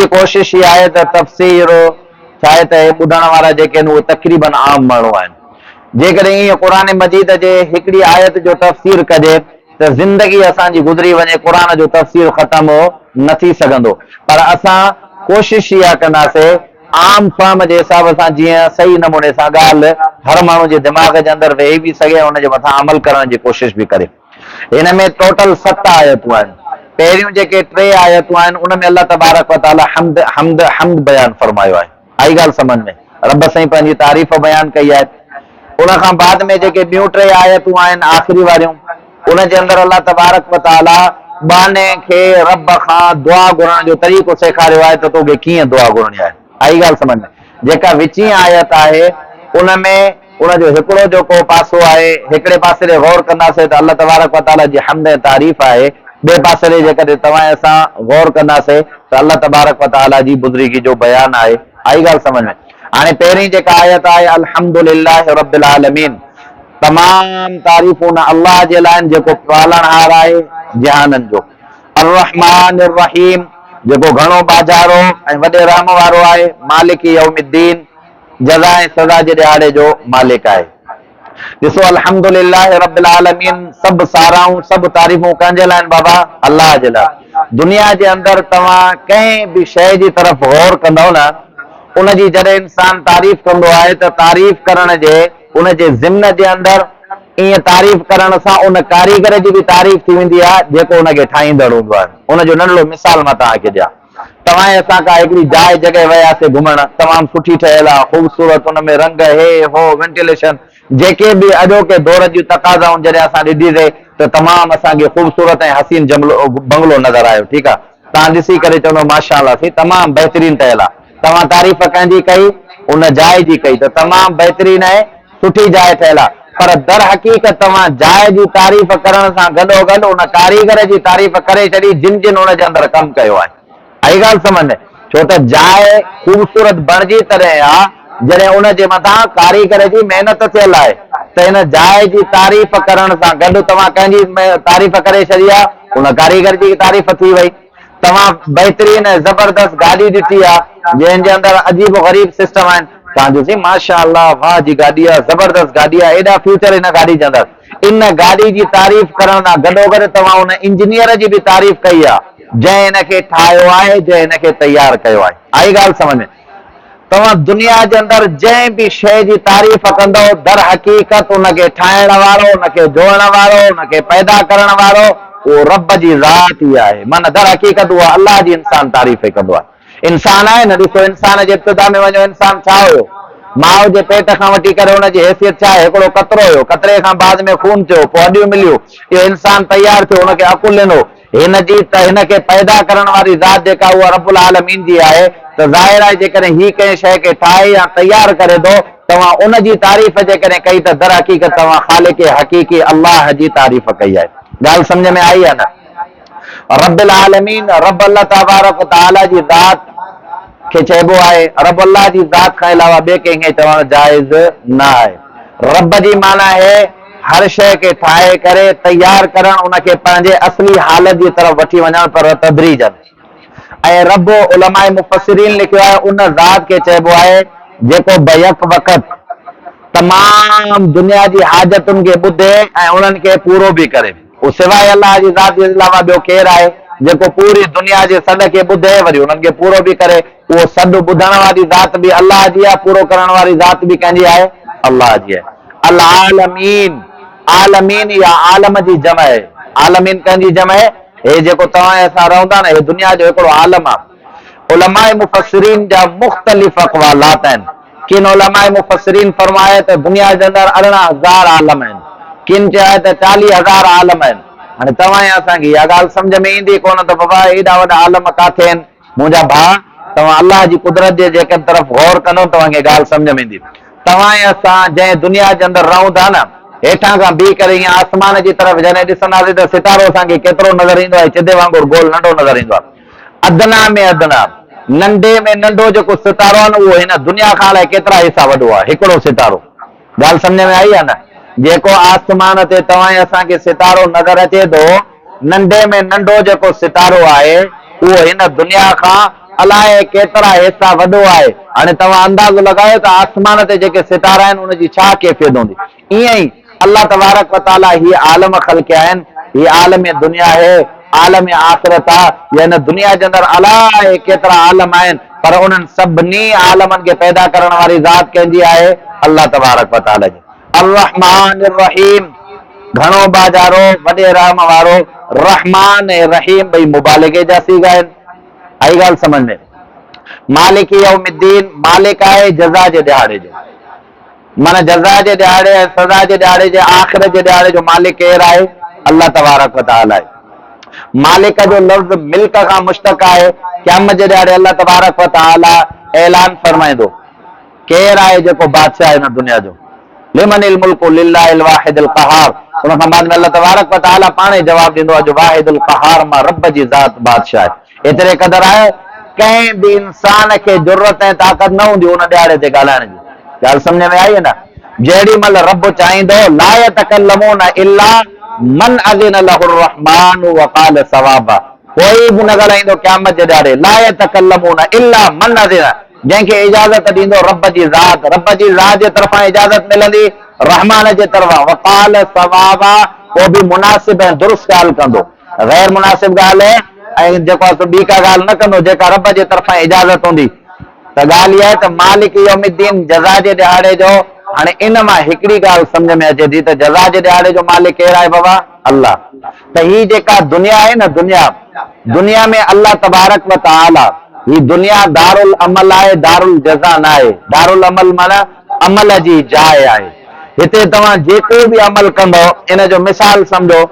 منهنجي ڪوشش هي آهي ته تفسير ڇا آهي ته هي ٻڌڻ وارا جيڪي آهن اهي تقريبن عام ماڻهو آهن. جيڪڏهن ائين قرآن مجيد جي هڪڙي آيت جو تفسير ڪجي ته زندگي اسان جي گذري وڃي قرآن جو تفسير ختم نه ٿي سگهندو پر اسان ڪوشش اها ڪنداسي عام فهم جي حساب سان جيئن صحيح نموني سان ڳالهه هر ماڻهو جي دماغ جي اندر ويهي به سگهي ۽ ان جي مٿان عمل ڪرڻ جي ڪوشش به ڪري. هن ۾ ٽوٽل ست آيتون آهن. پهريون جيڪي ٽي آيتون آهن ان ۾ الله تبارڪ و تعالي حمد حمد حمد بيان فرمايو آهي. آئي ڳالهه سمجهه ۾؟ رب سائين پنهنجي تعريف بيان ڪئي آهي. ان کان بعد ۾ جيڪي ٻيون ٽي آيتون آهن آخري واريون ان جي اندر الله تبارڪ و تعالي ٻانهي کي رب کان دعا گهرڻ جو طريقو سيکاريو آهي ته توکي ڪيئن دعا گهرڻي آهي. آئي ڳالهه سمجهه ۾؟ جيڪا وچين آيت آهي ان ۾ ان جو هڪڙو جيڪو پاسو آهي، هڪڙي پاسي ڏي غور ڪنداسين ته الله تبارڪ و تعاليٰ جي حمد ۽ تعريف آهي، ٻئي پاسي ڏي جيڪڏهن توهان ۽ اسان غور ڪنداسين ته الله تبارڪ و تعاليٰ جي بزرگي جو بيان آهي. آئي ڳالهه سمجهه ۾؟ هاڻي پهرين جيڪا آيت آهي الحمد لله رب العالمين تمام تعريفون الله جي لاء آهن جيڪو پالڻهار آهي جهانن جو، الرحمٰن الرحيم جيڪو گهڻو ٻاجهارو ۽ وڏي رحم وارو آهي، مالڪ يوم الدين جزا ۽ سزا جي ڏهاڙي جو مالڪ آهي. ڏسو الحمد لله رب العالمين سڀ ساراهون سڀ تعريفون ڪنهن جي لاء آهن بابا؟ الله جي لاء. دنيا جي اندر توهان ڪنهن به شيء جي طرف غور ڪندؤ نه ان جي جڏهن انسان تعريف ڪندو آهي ته تعريف ڪرڻ جي ان جي ضمن جي اندر ائين تعريف ڪرڻ سان ان ڪاريگر جي به تعريف ٿي ويندي آهي جيڪو ان کي ٺاهيندڙ هوندو آهي. ان جو ننڍڙو مثال مان توهان کي ڏيان. توهان ۽ اسان ڪا هڪڙي جاء جڳهه وياسي گهمڻ، تمام سٺي ٺهيل آ، خوبصورت، ان ۾ رنگ هي هو، وينٽيليشن، جيڪي به اڄوڪي دور جون تقاضائون جڏهن اسان ڏٺي سي ته تمام اسان کي خوبصورت ۽ حسين جملو بنگلو نظر آيو، ٺيڪ آ، توهان ڏسي ڪري چوندو ماشاء الله سائين تمام بهترين ٺهيل آ، توهان تعريف ڪنهن جي ڪئي؟ ان جاء جي ڪئي ته تمام بهترين ۽ سٺي جاء ٺهيل آ، پر درحقيقت توهان جاء جي تعريف ڪرڻ سان گڏوگڏ ان ڪاريگر جي تعريف ڪري ڇڏي جن جن ان جي اندر ڪم ڪيو آهي. آئي ڳالهه سمجهه ۾؟ ڇو ته جاء خوبصورت بڻجي تڏهن آ جڏهن ان جي مٿان ڪاريگر جي محنت ٿيل آهي ته ان جاء جي تعريف ڪرڻ سان گڏ توهان ڪنهن جي تعريف ڪري ڇڏي آ؟ ان ڪاريگر جي تعريف ٿي وئي. توهان بهترين ۽ زبردست گاڏي ڏٺي آ جنهن جي اندر عجيب و غريب سسٽم آهن توهان جو سائين ماشاء الله واه جي گاڏي آ زبردست گاڏي آ ايڏا فيوچر ان گاڏي جي اندر ان گاڏي جي تعريف ڪرڻ سان گڏوگڏ توهان ان انجنيئر جي به تعريف ڪئي آ جنهن ان کي ٺاهيو آهي جنهن ان کي تيار ڪيو آهي آئي ڳالهه سمجهه ۾ توهان دنيا جي اندر جنهن به شيء جي تعريف ڪندؤ، درحقيقت ان کي ٺاهڻ وارو، ان کي جوڙڻ وارو، ان کي پيدا ڪرڻ وارو اهو رب جي ذات ئي آهي. معنيٰ درحقيقت اها الله جي انسان تعريف ئي ڪندو آهي. انسان آهي نه، ڏسو انسان جي ابتدا ۾ وڃو انسان ڇا هيو؟ ماء جي پيٽ کان وٺي ڪري ان جي حيثيت ڇا آهي؟ هڪڙو قطرو هيو، قطري کان بعد ۾ خون ٿيو، پوء هڏيون مليون، اهو انسان تيار ٿيو، ان کي عقل ڏنو، هن جي ته هن کي پيدا ڪرڻ واري ذات جيڪا اها رب العالمين جي آهي ته ظاهر آهي جيڪڏهن هي ڪنهن شيء کي ٺاهي يا تيار ڪري ٿو توهان ان جي تعريف جيڪڏهن ڪئي ته درحقيقت توهان خالق حقيقي الله جي تعريف ڪئي آهي. ڳالهه سمجهه ۾ آئي يا نه؟ رب العالمين رب الله تبارڪ و تعالي جي ذات کي چئبو آهي رب الله جي ذات کان علاوه ٻئي ڪنهن کي چوڻ جائز نه آهي. رب جي معنيٰ آهي هر شيء کي ٺاهي ڪري تيار ڪرڻ ان کي پنهنجي اصلي حالت جي طرف وٺي وڃڻ پر تدريجاً ۽ رب علماء مفسرين لکيو آهي ان ذات کي چئبو آهي جيڪو بيڪ وقت تمام دنيا جي حاجتن کي ٻڌي ۽ انهن کي پورو به ڪري اهو سواء الله جي ذات جي علاوه ٻيو ڪير آهي جيڪو پوري دنيا جي سڏ کي ٻڌي وري انهن کي پورو به ڪري اهو سڏ ٻڌڻ واري ذات به الله جي آهي، پورو ڪرڻ واري ذات به ڪنهن جي آهي؟ الله جي آهي. العالمين، عالمين يا عالم جي جمع آهي. عالمين ڪنهن جي جمع آهي؟ هي جيڪو توهان ۽ اسان رهون ٿا نه، هي دنيا جو هڪڙو عالم آهي. علماء مفسرين جا مختلف اقوالات آهن. ڪن علماء مفسرين فرمايو ته دنيا جي اندر 18 هزار عالم آهن. ڪن چيو آهي ته 40 هزار عالم آهن. هاڻي توهان ۽ اسان کي اها ڳالهه سمجهه ۾ ايندي ڪونه ته بابا ايڏا وڏا عالم ڪاٿي آهن؟ منهنجا ڀاء! توهان الله جي قدرت جي جيڪڏهن طرف غور ڪندؤ توهان کي ڳالهه سمجهه ۾ ايندي. توهان ۽ اسان جنهن دنيا جي اندر رهون ٿا نه، هيٺان کان بيهي ڪري هيئن آسمان جي طرف جڏهن ڏسنداسين ته ستارو اسان کي ڪيترو نظر ايندو آهي، چدي وانگر گول ننڍو نظر ايندو آهي. ادنيٰ ۾ ادنيٰ، ننڍي ۾ ننڍو جيڪو ستارو آهي نه اهو هن دنيا کان الائي ڪيترا حصا وڏو آهي، هڪڙو ستارو. ڳالهه سمجهه ۾ آئي يا نه؟ جيڪو آسمان تي توهان ۽ اسان کي ستارو نظر اچي ٿو، ننڍي ۾ ننڍو جيڪو ستارو آهي، اهو هن دنيا کان الائي ڪيترا حصا وڏو آهي. هاڻي توهان اندازو لڳايو ته آسمان تي جيڪي ستارا آهن ان جي ڇا ڪيفيت هوندي. ائين ئي الله تبارڪ و تعاليٰ هي عالم خلقيا آهن، هي عالم دنيا آهي، عالم آخرت آ يا هن دنيا جي اندر الائي ڪيترا عالم آهن پر انهن سڀني عالمن کي پيدا ڪرڻ واري ذات ڪنهن جي آهي؟ الله تبارڪ و تعاليٰ جي. الرحمٰن الرحيم گهڻو ٻاجهارو، وڏي رحم وارو، رحمان ۽ رحيم ٻئي مبالغي جا صيغا آهن. آئي ڳالهه سمجهه ۾؟ مالڪ يوم الدين مالڪ آهي جزا جي ڏهاڙي جو. معنيٰ جزا جي ڏهاڙي ۽ سزا جي ڏهاڙي جي آخرت جي ڏهاڙي جو مالڪ ڪير آهي؟ الله تبارڪ و تعاليٰ آهي. مالڪ جو لفظ ملڪ کان مشتق آهي. قيامت جي ڏهاڙي الله تبارڪ و تعاليٰ اعلان فرمائيندو، ڪير آهي جيڪو بادشاهه آهي هن دنيا جو؟ لمن الملڪ لله الواحد القهار ان کان بعد ۾ الله تبارڪ و تعاليٰ پاڻ ئي جواب ڏيندو آهي جو واحد القهار مان رب جي ذات بادشاهه آهي. ايتري قدر آهي ڪنهن به انسان کي جرئت ۽ طاقت نه هوندي ان ڏهاڙي تي ڳالهائڻ جي. ڳالهه سمجهه ۾ آئي نه؟ جهڙي مهل رب چاهيندو لا يتڪلمون الا من اذن له الرحمن وقال صوابا ڪوئي به نه ڳالهائيندو قيامت جي ڏهاڙي لا يتڪلمون الا من اذن جنهن کي اجازت ڏيندو رب جي ذات رب جي ذات جي طرفان اجازت ملندي رحمان جي طرفان وقال صوابا پوء به مناسب ۽ درست ڳالهه ڪندو. غير مناسب ڳالهه ۽ جيڪو آهي سو ٻي ڪا ڳالهه نه ڪندو جيڪا رب جي طرفان اجازت هوندي ته ڳالهه اها آهي ته مالڪ يوم الدين جزا جي ڏهاڙي جو هاڻي ان مان هڪڙي ڳالهه سمجهه ۾ اچي ٿي ته جزا جي ڏهاڙي جو مالڪ ڪير آهي بابا الله ته هي جيڪا دنيا آهي نه دنيا دنيا ۾ الله تبارڪ و تعالي هي دنيا دارالعمل آهي دارالجزا نه آهي دارالعمل معنيٰ عمل جي جاء آهي هتي توهان جيڪو به عمل ڪندو ان جو مثال سمجهو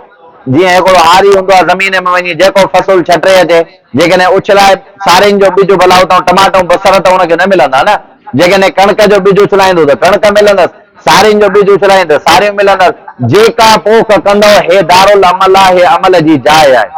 جيئن هڪڙو هاري هوندو آهي زمين ۾ وڃي جيڪو فصل ڇٽي اچي، جيڪڏهن اڇلائي سارين جو ٻج ڀلا اتان ٽماٽو بصر ته هن کي نه ملندا نه، جيڪڏهن ڪڻڪ جو ٻج اڇلائيندو ته ڪڻڪ ملندس، سارين جو ٻج اڇلائيندو ته ساريون ملندس، جيڪا پوک ڪندؤ هي دارالعمل آهي، هي عمل جي جاء آهي.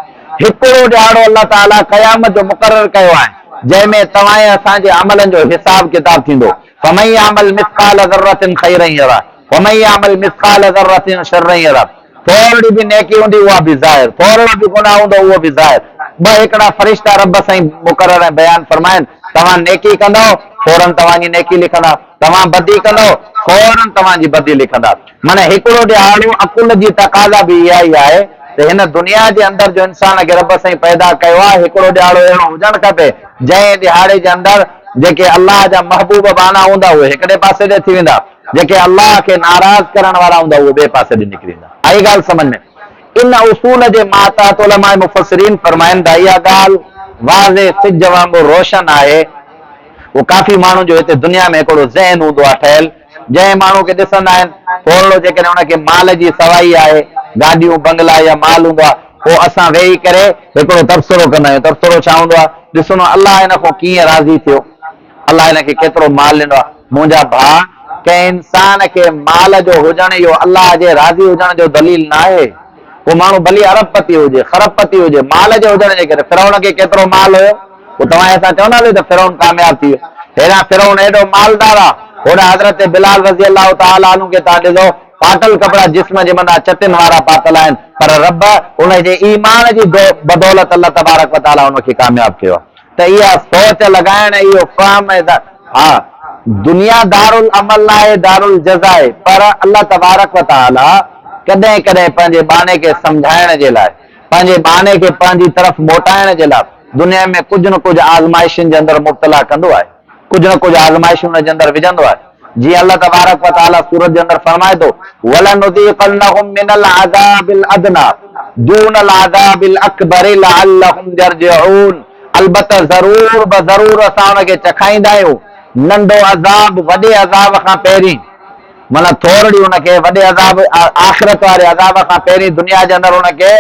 هڪڙو ڏهاڙو الله تعاليٰ قيامت جو مقرر ڪيو آهي، جنهن ۾ توهان ۽ اسان جي عملن جو حساب ڪتاب ٿيندو. فمن يعمل مثقال ذرة خيرا يره ومن يعمل مثقال ذرة شرا يره. ٿورڙي به نيڪي هوندي اها به ظاهر، ٿورڙو به گناهه هوندو اهو به ظاهر. ٻه هڪڙا فرشتا رب سائين مقرر ۽ بيان فرمائن، توهان نيڪي ڪندؤ، فوراً توهان جي نيڪي لکندا، توهان بدي ڪندؤ، فوراً توهان جي بدي لکندا. معنيٰ هڪڙو ڏهاڙو عقل جي تقاضا به اها ئي آهي ته هن دنيا جي اندر جو انسان کي رب سائين پيدا ڪيو آهي، هڪڙو ڏهاڙو اهڙو هجڻ کپي، جنهن ڏهاڙي جي اندر جيڪي الله جا محبوب ٻانها هوندا اهي هڪڙي پاسي ڏي ٿي ويندا، جيڪي الله کي ناراض ڪرڻ وارا هوندا اهي ٻئي پاسي ڏي نڪري ويندا. آئي ڳالهه سمجهه ۾؟ ان اصول جي ماتحت علماء مفسرين فرمائن ٿا اها ڳالهه واضح سج وانگر روشن آهي اهو ڪافي ماڻهن جو هتي دنيا ۾ هڪڙو ذهن هوندو آهي ٺهيل جنهن ماڻهو کي ڏسندا آهن ٿورڙو جيڪڏهن ان کي مال جي سوائي آهي گاڏيون بنگلا يا مال هوندو آهي پوء اسان ويهي ڪري هڪڙو تبصرو ڪندا آهيون تبصرو ڇا هوندو آهي ڏسندو الله هن کان ڪيئن راضي ٿيو الله هن کي ڪيترو مال ڏنو آهي. منهنجا ڀاء! ڪنهن انسان کي مال جو هجڻ اهو الله جي راضي هجڻ جو دليل ناهي. ڪو ماڻهو ڀلي ارب پتي هجي، خرب پتي هجي، مال جي هجڻ جي ڪري فرعون کي ڪيترو مال هيو؟ پوء توهان ۽ اسان چونداسين ته فرعون ڪامياب ٿي ويو. هيڏانهن فرعون ايڏو مالدار آهي، هوڏانهن حضرت بلال رضي الله تعالٰي عنه کي توهان ڏسو، ڦاٽل ڪپڙا جسم جي مٿان چتين وارا پاتل آهن، پر رب ان جي ايمان جي بدولت الله تبارڪ وتعاليٰ ان کي ڪامياب ڪيو آهي. ته اها سوچ لڳائڻ ۽ اهو فهم ۽ ها دنيا دارالعمل ناهي دارالجزا آهي پر الله تبارڪ و تعاليٰ ڪڏهن ڪڏهن پنهنجي ٻانهي کي سمجهائڻ جي لاء پنهنجي ٻانهي کي پنهنجي طرف موٽائڻ جي لاء دنيا ۾ ڪجهه نه ڪجهه آزمائشن جي اندر مبتلا ڪندو آهي ڪجهه نه ڪجهه آزمائشون ان جي اندر وجهندو آهي جيئن الله تبارڪ و تعاليٰ سورت جي اندر فرمائي ٿو وَلَنُذِيقَنَّهُم مِّنَ الْعَذَابِ الْأَدْنَىٰ دُونَ الْعَذَابِ الْأَڪْبَرِ لَعَلَّهُمْ يَرْجِعُونَ البته ضرور بضرور اسان ان کي چکائيندا آهيون ننڍو عذاب وڏي عذاب کان پهرين معنيٰ ٿورڙي ان کي وڏي عذاب آخرت واري عذاب کان پهرين دنيا جي اندر ان کي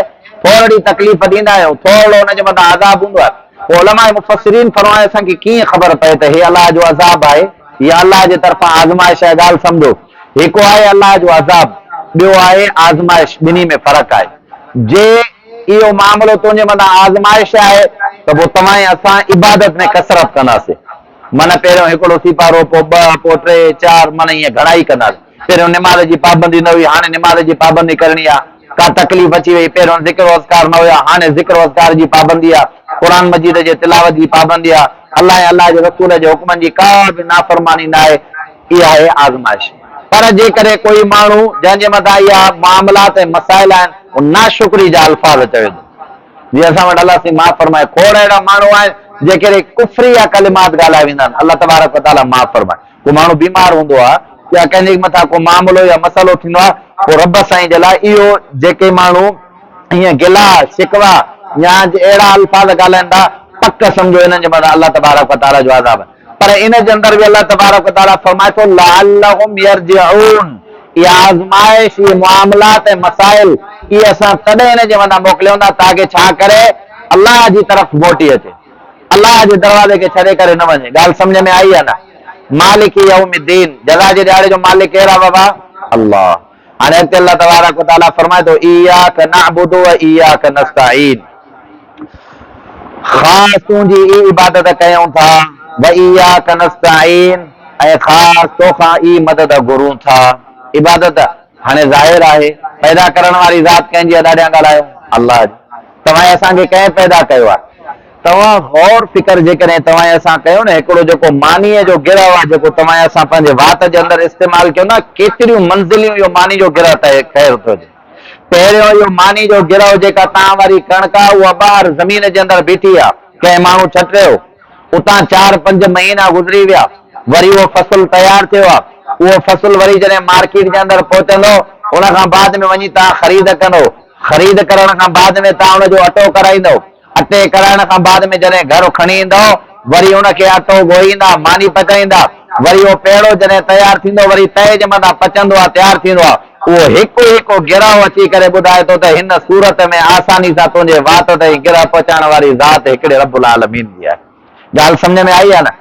ٿورڙي تڪليف ڏيندا آهيون ٿورڙو ان جي مٿان عذاب هوندو آهي پوء علماء مفسرين فرمايو اسان کي ڪيئن خبر پئي ته هي الله جو عذاب آهي يا الله جي طرفان آزمائش آهي ڳالهه سمجهو هڪ آهي الله جو عذاب ٻيو آهي آزمائش ٻنهي ۾ فرق آهي جي اهو معاملو تنهنجي مٿان آزمائش آهي ته پوء توهان ۽ اسان عبادت ۾ ڪثرت ڪنداسين. معنيٰ پهريون هڪڙو سيپارو، پوء ٻه، پوء ٽي، چار، معنيٰ ائين گهڻائي ڪنداسين. پهريون نماز جي پابندي نه هئي، هاڻي نماز جي پابندي ڪرڻي آهي. ڪا تڪليف اچي وئي، پهريون ذڪر و اذڪار نه هيا، هاڻي ذڪر و اذڪار جي پابندي آهي. قرآن مجيد جي تلاوت جي پابندي آ، الله ۽ الله جي رسول جي حڪمن جي ڪا به نافرماني ناهي، اها آهي آزمائش. پر جيڪڏهن ڪوئي ماڻهو جنهن جي مٿان اها معاملات ۽ مسائل آهن، هو ناشڪري جا الفاظ چوي ٿو. جيئن اسان وٽ الله سائين معاف فرمائي کوڙ اهڙا ماڻهو آهن جيڪي ڪفريه ڪلمات ڳالهائي ويندا آهن، الله تبارڪ وتعاليٰ معاف فرمائي. ڪو ماڻهو بيمار هوندو آهي يا ڪنهن جي مٿان ڪو معاملو يا مسئلو ٿيندو آهي پوء رب سائين جي لاء اهو جيڪي ماڻهو ائين گلا شڪوا يا اهڙا الفاظ ڳالهائن ٿا پڪ سمجهو انهن جي مٿان الله تبارڪ وتعاليٰ جو عذاب آهي پر ان جي اندر به الله تبارڪ وتعاليٰ فرمائي ٿو لعلهم يرجعون اها آزمائش اهي معاملات ۽ مسائل اهي اسان تڏهن انهن جي مٿان موڪليون ٿا تاڪه ڇا ڪري الله جي طرف موٽي اچي الله جي دروازي کي ڇڏي ڪري نه وڃي. ڳالهه سمجهه ۾ آئي يا نه؟ مالڪ يوم الدين، جزا جي ڏهاڙي جو مالڪ ڪير آهي بابا؟ الله. هاڻي اڳتي الله تبارڪ و تعاليٰ فرمائي ٿو اياڪ نعبد و اياڪ نستعين، خاص تنهنجي ئي عبادت ڪيون ٿا، و اياڪ نستعين ۽ خاص توکان ئي مدد گهرون ٿا. عبادت هاڻي ظاهر آهي پيدا ڪرڻ واري ذات ڪنهن جي آهي؟ ڏاڍيان ڳالهايو، الله جي. توهان ۽ اسان کي ڪنهن پيدا ڪيو آهي؟ توهان غور فڪر جيڪڏهن توهان ۽ اسان ڪيو نه هڪڙو جيڪو مانيء جو گرهه آهي جيڪو توهان ۽ اسان پنهنجي وات جي اندر استعمال ڪيون ٿا ڪيتريون منزليون اهو ماني جو گرهه طئي ڪيو ٿو اچي. پهريون اهو ماني جو گرهه جيڪا توهان واري ڪڻڪ آهي اها ٻاهر زمين جي اندر بيٺي آهي ڪنهن ماڻهو ڇٽيو اتان چار پنج مهينا گذري ويا وري اهو فصل تيار ٿيو آهي اهو فصل وري جڏهن مارڪيٽ جي اندر پهچندو ان کان بعد ۾ وڃي توهان خريد ڪندو خريد ڪرڻ کان بعد ۾ توهان ان جو اٽو ڪرائيندؤ. اٽي ڪرائڻ کان بعد ۾ جڏهن گهر کڻي ايندؤ، وري ان کي اٽو ڳوهيندا، ماني پچائيندا. وري اهو پيڙو جڏهن تيار ٿيندو، وري تئي جي مٿان پچندو آ، تيار ٿيندو آ. اهو هڪ هڪ گرهه اچي ڪري ٻڌائي ٿو ته هن صورت ۾ آساني سان تنهنجي وات تائين گرهه پهچائڻ واري ذات هڪڙي رب العالمين جي آهي. ڳالهه سمجهه ۾ آئي يا نه؟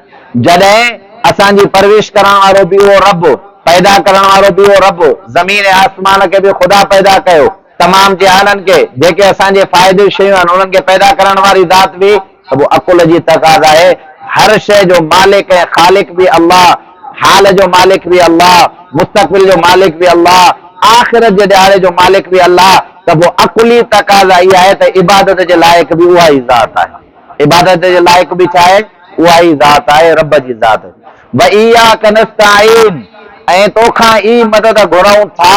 جڏهن اسان جي پرورش ڪرڻ وارو به اهو رب، پيدا ڪرڻ وارو به اهو رب، زمين ۽ آسمان کي به خدا پيدا ڪيو، تمام جهانن کي، جيڪي اسان جي فائدي جون شيون آهن، انهن کي پيدا ڪرڻ واري ذات به ته پوء عقل جي تقاضا آهي، هر شيء جو مالڪ ۽ خالق به الله، حال جو مالڪ به الله، مستقبل جو مالڪ به الله، آخرت جي ڏهاڙي جو مالڪ به الله، ته پوء عقلي تقاضا اها آهي ته عبادت جي لائق به اها ئي ذات آهي. عبادت جي لائق به ڇا آهي؟ اها ئي ذات آهي، رب جي ذات. واياک نستعين ۽ توکان ئي مدد گهرون ٿا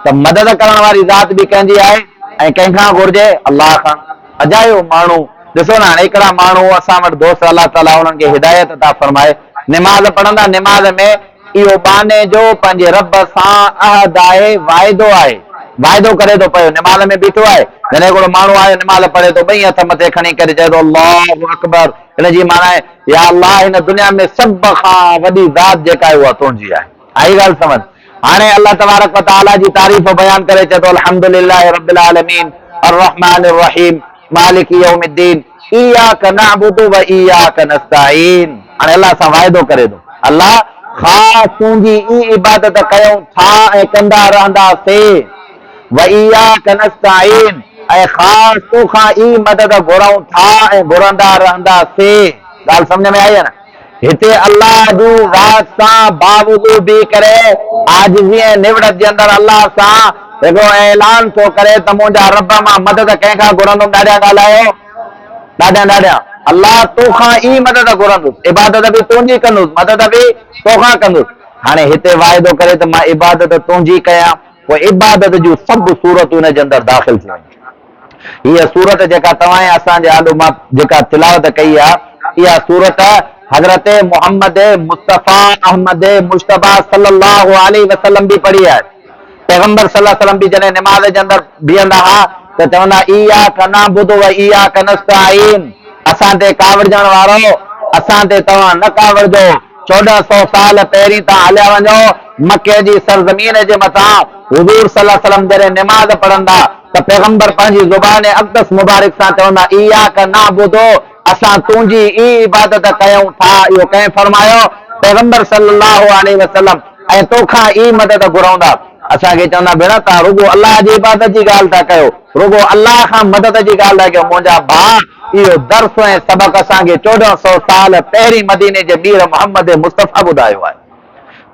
ته مدد ڪرڻ واري ذات به ڪنهن جي آهي ۽ ڪنهن کان گهرجي؟ الله کان. اجايو ماڻهو ڏسو نه هاڻي هڪڙا ماڻهو اسان وٽ دوست الله تعالي انهن کي هدايت عطا فرمائي نماز پڙهندا نماز ۾ اهو ٻانهي جو پنهنجي رب سان عهد آهي، واعدو آهي. واعدو ڪري ٿو پيو، نماز ۾ بيٺو آهي. جڏهن هڪڙو ماڻهو آيو نماز پڙهي ٿو، ٻئي هٿ مٿي کڻي ڪري چئي ٿو الله اڪبر. ان جي معنيٰ آهي، يا الله هن دنيا ۾ سڀ کان وڏي ذات جيڪا آهي اها تنهنجي آهي. آئي ڳالهه سمجهه. هاڻي الله تبارڪ وتعاليٰ جي تعريف بيان ڪري چئي ٿو الحمد لله رب العالمين الرحمٰن الرحيم مالڪ يوم الدين اياڪ نعبد و اياڪ نستعين هاڻي الله سان واعدو ڪري ٿو الله خاص تنهنجي ئي عبادت ڪيون ٿا ۽ ڪندا رهنداسين و اياڪ نستعين ۽ خاص تو کان ئي مدد گهرون ٿا ۽ گهرندا رهنداسين. ڳالهه سمجهه ۾ آئي نه؟ هتي الله جون ذات سان باوضو بيهي ڪري عاجزي ۽ نوڙت جي اندر الله سان هڪڙو اعلان ٿو ڪري ته منهنجا رب مان مدد ڪنهن کان گهرندم ڏاڍيان ڳالهايو ڏاڍيان ڏاڍيان الله تو کان ئي مدد گهرندس عبادت به تنهنجي ڪندس مدد به توکان ڪندس هاڻي هتي واعدو ڪري ته مان عبادت تنهنجي ڪيان پوء عبادت جون سڀ صورتون ان جي اندر داخل ٿي وڃن. هيء سورت جيڪا توهان ۽ اسان جي آڏو مان جيڪا تلاوت ڪئي آهي، اها سورت حضرت محمد مصطفيٰ احمد مجتبيٰ صلّي اللّٰه عليه وسلّم به پڙهي آهي. پيغمبر صلّي اللّٰه عليه وسلّم به جڏهن نماز جي اندر بيهندا ها ته چوندا اياڪ نعبد و اياڪ نستعين اسان تي ڪاوڙجڻ وارؤ! اسان تي توهان نه ڪاوڙجو، 1400 سال پهرين تان هليا وڃو، مڪي جي سرزمين جي مٿان حضور صلي الله عليه وسلم جڏهن نماز پڙهندا ته پيغمبر پنهنجي زبان اقدس مبارڪ سان چوندا اياڪ نعبد اسان تنهنجي ئي عبادت ڪيون ٿا اهو ڪنهن فرمايو؟ پيغمبر صلي الله عليه وسلم ۽ توکان ئي مدد گهرون ٿا. اسان کي چوندا ڀيڻا توهان رڳو الله جي عبادت جي ڳالهه ٿا ڪيو رڳو الله کان مدد جي ڳالهه ٿا ڪيو منهنجا ڀاء اهو درس ۽ سبق اسان کي 1400 سال پهرين مديني جي مير محمد مصطفيٰ ٻڌايو آهي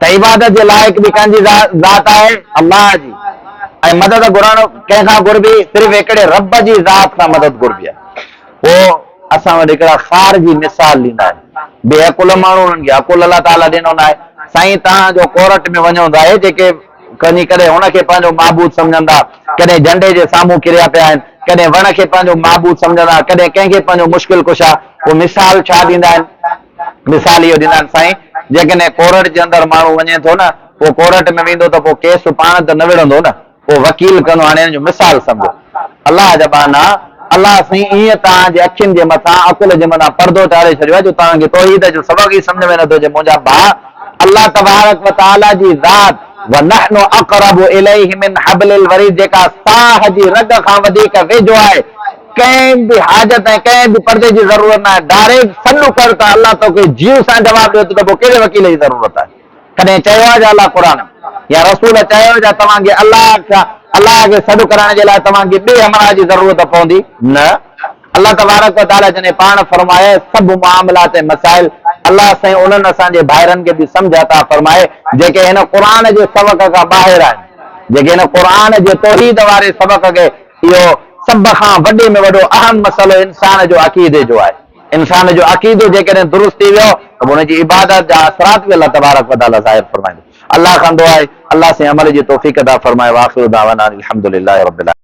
ته عبادت جي لائق به ڪنهن جي ذات آهي؟ الله جي ۽ مدد گهرڻ ڪنهن کان گهربي؟ صرف هڪڙي رب جي ذات کان مدد گهربي آهي. پوء اسان وٽ هڪڙا خارجي مثال ڏيندا آهن. بي عقل ماڻهو انهن کي عقل الله تعاليٰ ڏنو ناهي. سائين توهان جو ڪورٽ ۾ وڃو ٿا اهي جيڪي ڪني ڪڏهن هن کي پنهنجو معبود سمجهندا، ڪڏهن جهنڊي جي سامهون ڪريا پيا آهن، ڪڏهن وڻ کي پنهنجو معبود سمجهندا، ڪڏهن ڪنهن کي پنهنجو مشڪل ڪشا. پوء مثال ڇا ڏيندا آهن؟ مثال اهو ڏيندا آهن سائين جيڪڏهن ڪورٽ جي اندر ماڻهو وڃي ٿو نه پوء ڪورٽ ۾ ويندو ته پوء ڪيس پاڻ ته نه وڙهندو نه. پوء وڪيل ڪندو هاڻي ان جو مثال سمجهو الله جا ٻانها الله سائين ائين توهان جي اکين جي مٿان عقل جي مٿان پردو چاڙهي ڇڏيو آهي جو توهان کي توحيد جو سبق ئي سمجهه ۾ نٿو اچي منهنجا ڀاء الله تبارڪ وتعالي جي ذات ونحن اقرب اليه من حبل الوريد جيڪا ساهه جي رڳ کان وڌيڪ ويجهو آهي ڪنهن به حاجت ۽ ڪنهن به پردي جي ضرورت ناهي ڊائريڪٽ سڏ ڪر ته الله توکي جيء سان جواب ڏيو ٿو ته پوء ڪهڙي وڪيل جي ضرورت آهي. ڪڏهن چيو آهي جا الله قرآن يا رسول چيو جا توهان کي الله کان الله کي سڏ ڪرڻ جي لاء توهان کي ٻئي همراهه جي ضرورت پوندي؟ نه الله تبارڪ و تعالي جڏهن پاڻ فرمايو سڀ معاملات ۽ مسائل الله سائين انهن اسان جي ڀائرن کي به سمجهه عطا فرمائي جيڪي هن قرآن جي سبق کان ٻاهر آهن جيڪي هن قرآن جي توحيد واري سبق کي اهو سڀ کان وڏي ۾ وڏو اهم مسئلو انسان جو عقيدي جو آهي. انسان جو عقيدو جيڪڏهن درست ٿي ويو ته پوء ان جي عبادت جا اثرات به الله تبارڪ وتعاليٰ ظاهر فرمائيندو. الله کان دعا آهي الله سائين عمل جي توفيق عطا فرمائي واخر دعوانا ان الحمدلله رب العالمين.